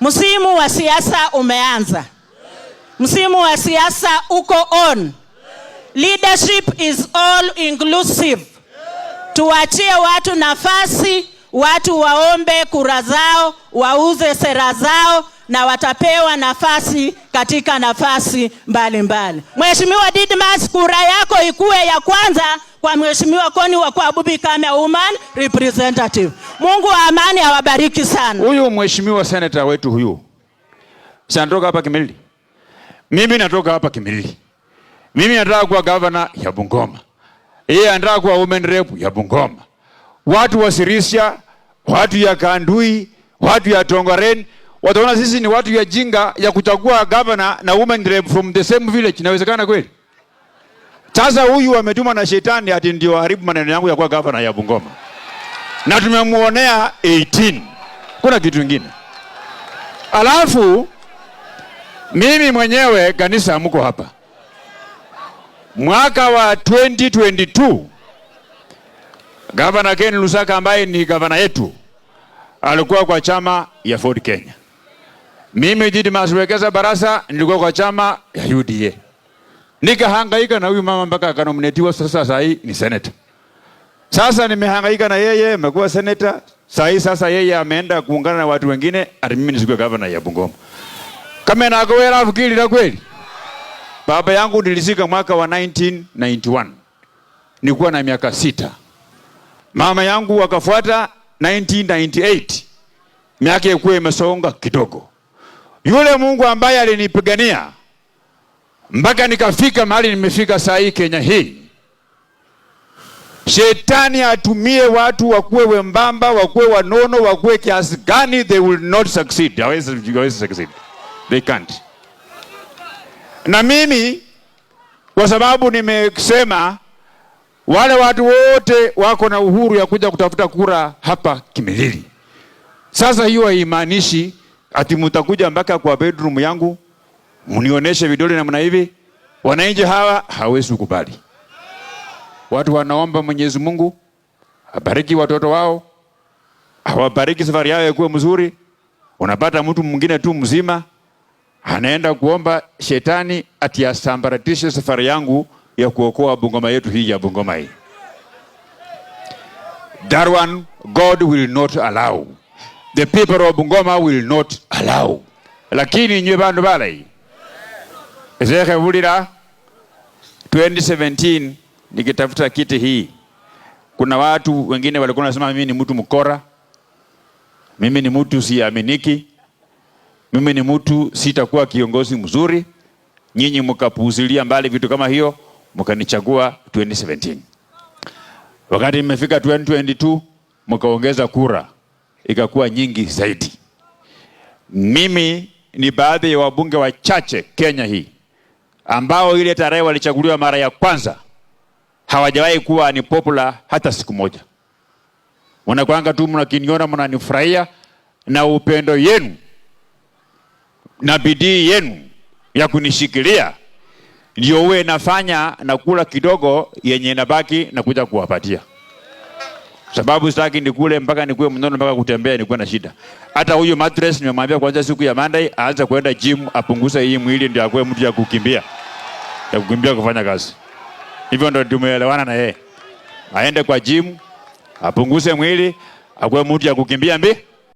Msimu wa siasa umeanza. Msimu wa siasa uko on. Leadership is all inclusive. Tuachie watu nafasi, watu waombe kura zao, wauze sera zao na watapewa nafasi katika nafasi mbalimbali. Mheshimiwa Didmas, kura yako ikuwe ya kwanza kwa Mheshimiwa Connie Wakwabubi kama woman representative. Mungu wa amani awabariki sana. Huyu mheshimiwa senator wetu huyu si anatoka hapa Kimilili, mimi natoka hapa Kimilili. Mimi nataka kuwa governor ya Bungoma, yeye anataka kuwa women rep ya Bungoma. Watu wa Sirisia, watu ya Kandui, watu ya Tongaren wataona sisi ni watu ya jinga ya kuchagua governor na women rep from the same village. Inawezekana kweli? Sasa huyu ametumwa na shetani ati ndio haribu maneno yangu ya kuwa governor ya Bungoma, na tumemuonea 18. Kuna kitu kingine. Alafu mimi mwenyewe kanisa mko hapa, mwaka wa 2022 Gavana Ken Lusaka ambaye ni gavana yetu alikuwa kwa chama ya Ford Kenya. Mimi Didmas Wekesa Barasa nilikuwa kwa chama ya UDA. Nikahangaika na huyu mama mpaka akanominatiwa, sasa saa hii ni senator. Sasa nimehangaika na yeye, amekuwa senator. Saa hii sasa yeye ameenda kuungana na watu wengine, ati mimi nisikuwe governor ya Bungoma. Kama nakowera afikiri kweli. Baba yangu nilizika mwaka wa 1991. Nilikuwa na miaka 6. Mama yangu akafuata 1998. Miaka ilikuwa imesonga kidogo. Yule Mungu ambaye alinipigania mpaka nikafika mahali nimefika saa hii Kenya hii, shetani atumie watu wakuwe wembamba, wakuwe wanono, wakuwe kiasi gani, they will not succeed. Hawezi succeed. They can't. Na mimi kwa sababu nimesema wale watu wote wako na uhuru ya kuja kutafuta kura hapa Kimilili. Sasa hiyo haimaanishi ati mtakuja mpaka kwa bedroom yangu mnionyeshe vidole namna hivi. Wananchi hawa hawezi kukubali. Watu wanaomba Mwenyezi Mungu abariki watoto wao, awabariki safari yao ikuwe mzuri. Unapata mtu mwingine tu mzima anaenda kuomba shetani ati asambaratishe safari yangu ya kuokoa Bungoma yetu hii ya Bungoma hii. That one God will not allow. The people of Bungoma will not allow. Lakini nywe bandu balai. Ezeke bulira 2017 nikitafuta kiti hii, kuna watu wengine walikuwa wanasema mimi ni mtu mkora, mimi ni mtu siaminiki, mimi ni mtu sitakuwa kiongozi mzuri. Nyinyi mkapuuzilia mbali vitu kama hiyo, mkanichagua 2017. Wakati imefika 2022 mkaongeza kura ikakuwa nyingi zaidi. Mimi ni baadhi ya wabunge wachache Kenya hii ambao ile tarehe walichaguliwa mara ya kwanza hawajawahi kuwa ni popular hata siku moja. Mnakwanga tu mnakiniona mnanifurahia na upendo yenu na bidii yenu ya kunishikilia ndio uwe nafanya na kula kidogo yenye inabaki na kuja kuwapatia. Sababu sitaki nikule mpaka nikuwe mnono mpaka kutembea nikuwe na shida. Hata huyu mattress nimemwambia kwanza siku ya Monday aanze kwenda gym apunguze hii mwili ndio akuwe mtu ya kukimbia. Ya kukimbia kufanya kazi. Hivyo ndio tumeelewana na yeye. Aende kwa gym apunguze mwili akuwe mtu ya kukimbia mbi.